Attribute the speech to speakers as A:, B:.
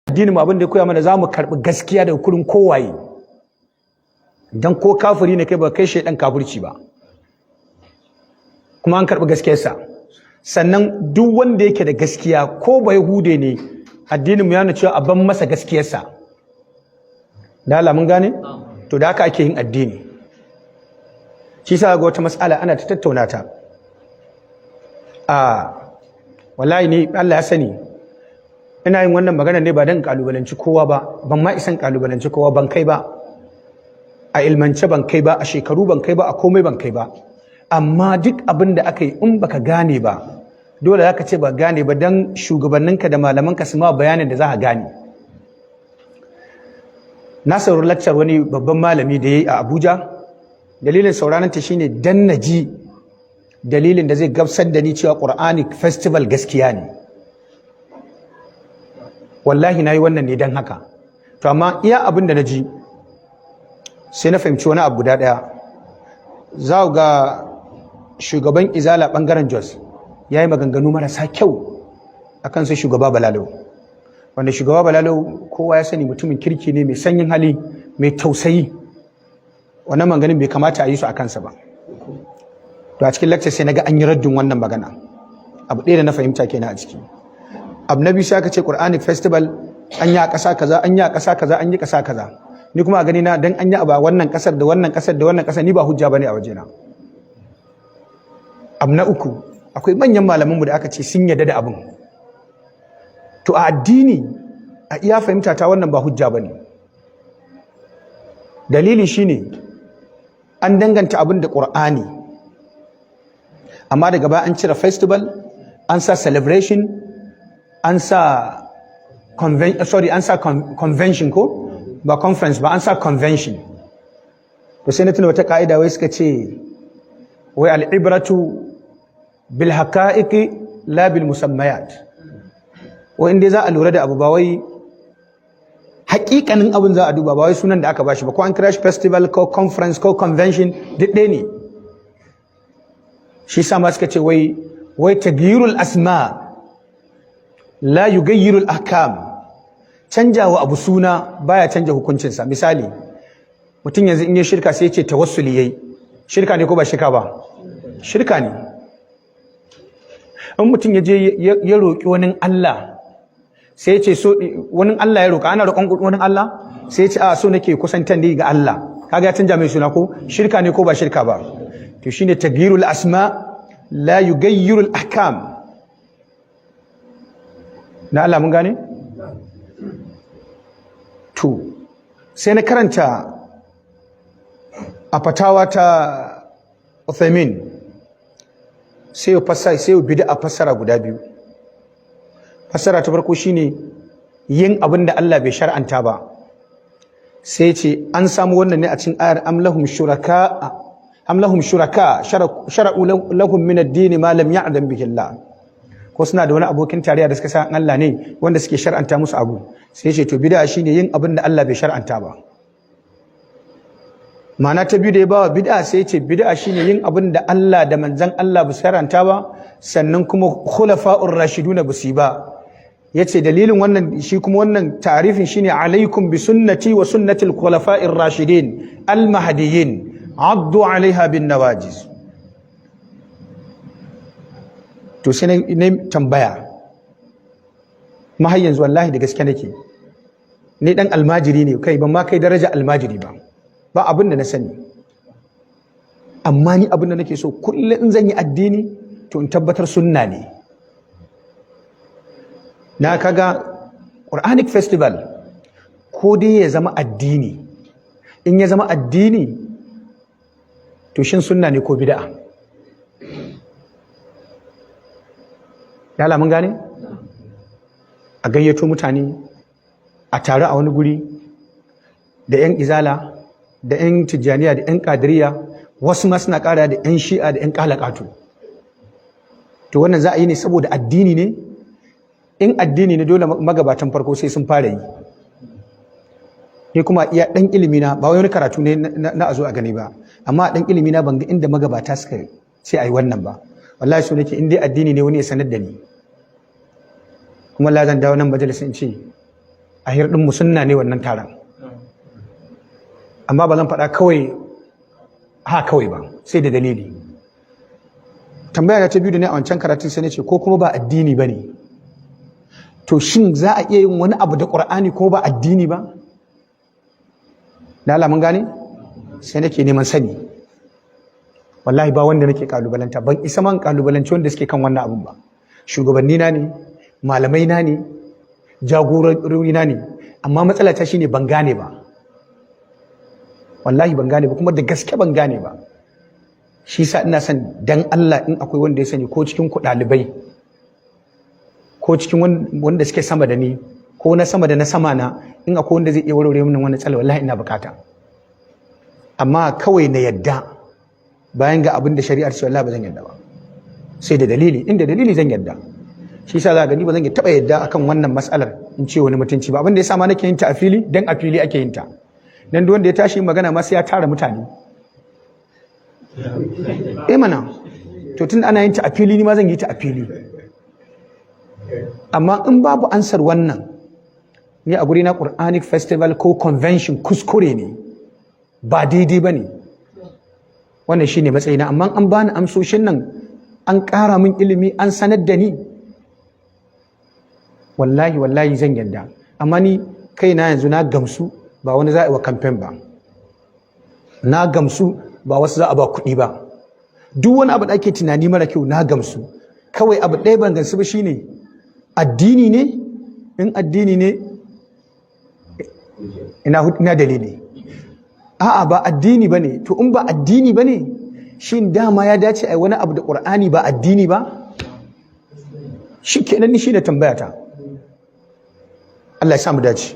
A: Addinin mu abin da ya koya mana, za mu karɓi gaskiya daga kurin kowaye, dan ko kafiri ne kai, ba kai shaidan kafirci ba, kuma an karɓi gaskiyarsa. Sannan duk wanda yake da gaskiya, ko ba Yahude ne, addinin mu ya nuna cewa a ban masa gaskiyarsa. Da Allah mun gane? To, da haka ake yin addini. Shi sa ga wata mas'ala ana ta tattauna ta. A wallahi ni, Allah ya sani, ina yin wannan magana ne ba dan kalubalanci kowa ba. Ban ma isan kalubalanci kowa, ban kai ba. A ilmance ban kai ba, a shekaru ban kai ba, a komai ban kai ba. Amma duk abin da aka yi, in baka gane ba, dole zaka ce ba gane ba, dan shugabanninka da malamanka su ma bayanin da za ka gane. Na saurari lakcar wani babban malami da ya yi a Abuja. Dalilin sauraron ta shine dan na ji dalilin da zai gamsar da ni cewa Quranic Festival gaskiya ne. Wallahi na yi wannan ne don haka. To, amma iya abin da na ji, sai na fahimci wani abu guda ɗaya. Za ga shugaban Izala ɓangaren Jos ya yi maganganu marasa kyau akan sai shugaba Balalau, wanda shugaba Balalau kowa ya sani mutumin kirki ne, mai sanyin hali, mai tausayi. Wannan maganganun bai kamata a yi su a kansa ba. To, a cikin lecture sai na ga an yi raddin wannan magana. Abu ɗaya da na fahimta kenan a ciki. Abu na biyu, sai aka ce Quranic Festival an yi a ƙasa kaza, an yi a ƙasa kaza, an yi ƙasa kaza. Ni kuma a gani na, dan an yi abu a wannan ƙasar da wannan ƙasar da wannan ƙasar, ni ba hujja bane a wajena. Abu na uku, akwai manyan malamanmu da aka ce sun yarda da abin. To, a addini, a iya fahimta ta, wannan ba hujja bane. Dalili shine an danganta abin da Qur'ani, amma daga baya an cire festival, an sa celebration, an sa convention, sorry, an sa convention, ko ba conference ba, an sa convention. To, sai na tuna wata ka'ida, wai suka ce wai العبرة بالحقائق لا بالمسميات. Wai inda za a lura da abu, ba wai hakikanin abin za a duba ba, wai sunan da aka bashi ba. Ko an kira shi festival ko conference ko convention, duk ɗaya ne. Shi sa ma suka ce wai تغيير الأسماء لا يغير الأحكام. Canjawa abu suna baya canja hukuncinsa. Misali, mutum yanzu in yi shirka, sai ya ce tawassuli yayi, shirka ne ko ba shirka ba? Shirka ne. In mutum ya je ya roƙi wani Allah, sai ya ce so wani Allah ya roƙa, ana roƙon wani Allah, sai ya ce a so nake kusantan ni ga Allah, kaga ya canja mai suna ko? Shirka ne ko ba shirka ba? To, shine تغيير الأسماء لا يغير الأحكام. Na Allah mun gane? To, sai na karanta a fatawa ta Uthaymin, sai ya fassara, sai ya bid'a fassara guda biyu. Fassara ta farko shine yin abin da Allah bai shar'anta ba. Sai ce an samu wannan ne a cikin ayar أم لهم شركاء أم لهم شركاء شرعوا لهم من الدين ما لم يأذن به الله. Ko suna da wani abokin tarayya da suka san Allah ne, wanda suke shar'anta musu abu? Sai ce to, bid'a shine yin abin da Allah bai shar'anta ba. Ma'ana ta biyu da ya bawa bid'a, sai ce bid'a shine yin abin da Allah da manzon Allah ba su shar'anta ba, sannan kuma khulafa'ur rashiduna ba su yi ba. Yace dalilin wannan, shi kuma wannan ta'arifin shine عليكم بسنتي وسنة الخلفاء الراشدين المهديين عضوا عليها بالنواجذ. To, sai na tambaya ma, har yanzu wallahi da gaske nake, ni dan almajiri ne, kai, ban ma kai daraja almajiri ba, ba abin da na sani. Amma ni abin da nake so, kullum in zan yi addini, to in tabbatar sunna ne. Na kaga Quranic Festival ko dai ya zama addini, in ya zama addini, to shin sunna ne ko bid'a? Yala mun gane? A gayyato mutane a tare a wani guri, da 'yan Izala, da 'yan Tijjaniya, da 'yan Kadiriya, wasu ma suna kara da 'yan Shi'a da 'yan Kalakatu. To, wannan za a yi ne saboda addini ne? In addini ne, dole magabatan farko sai sun fara yi. Ni kuma iya dan ilimi na, ba wani karatu ne na a zo a gani ba, amma dan ilimi na, ban ga inda magabata suka ce ai wannan ba. Wallahi so nake, in dai addini ne, wani ya sanar da ni. Kuma Allah zan dawo nan majalisin in ce A hirɗin mu sunna ne wannan taron, amma ba zan faɗa kawai ha kawai ba, sai da dalili. Tambaya ta biyu da ne a wancan karatun, sai na ce ko kuma ba addini ba ne. To shin za a iya yin wani abu da Ƙur'ani ko ba addini ba? Da mun gane, sai nake neman sani. Wallahi ba wanda nake kalubalanta, ban isa man kalubalanci wanda suke kan wannan abun ba. Shugabanni na ne, malamai na ne, jagorori na ne, amma matsala ta shine ban gane ba. Wallahi ban gane ba, kuma da gaske ban gane ba. Shi sa ina son dan Allah in akwai wanda ya sani, ko cikin ku ɗalibai, ko cikin wanda suke sama da ni, ko na sama da na sama na, in akwai wanda zai iya warware min wannan matsala, wallahi ina bukata. Amma kawai na yadda bayan ga abin da shari'ar ce, wallahi ba zan yadda ba, sai da dalili. Inda dalili zan yadda. Shi yasa za gani ba zan taɓa yadda akan wannan matsalar in ce wani mutunci ba. Abin da yasa ma nake yin ta a fili, dan a fili ake yin ta, dan duk wanda ya tashi magana ma sai ya tara mutane. Eh mana, to tun ana yin ta a fili, ni ma zan yi ta a fili. Amma in babu ansar wannan, ni a guri na Quranic festival ko convention kuskure ne, ba daidai ba ne. Wannan shine matsayina. Amma an bani amsoshin nan, an ƙara min ilimi, an sanar da ni, wallahi wallahi zan yadda. Amma ni kaina yanzu na gamsu ba wani za a yi wa kamfen ba, na gamsu ba wasu za a ba kuɗi ba. Duk wani abu da ake tunani mara kyau, na gamsu. Kawai abu ɗaya ban gamsu ba, shine addini ne. In addini ne, ina dalili? A'a, ba addini ba ne. To in ba addini ba ne, shin dama ya dace a wani abu da Ƙur'ani ba addini ba? Shi kenan, ni shi ne tambaya ta. Allah ya samu dace.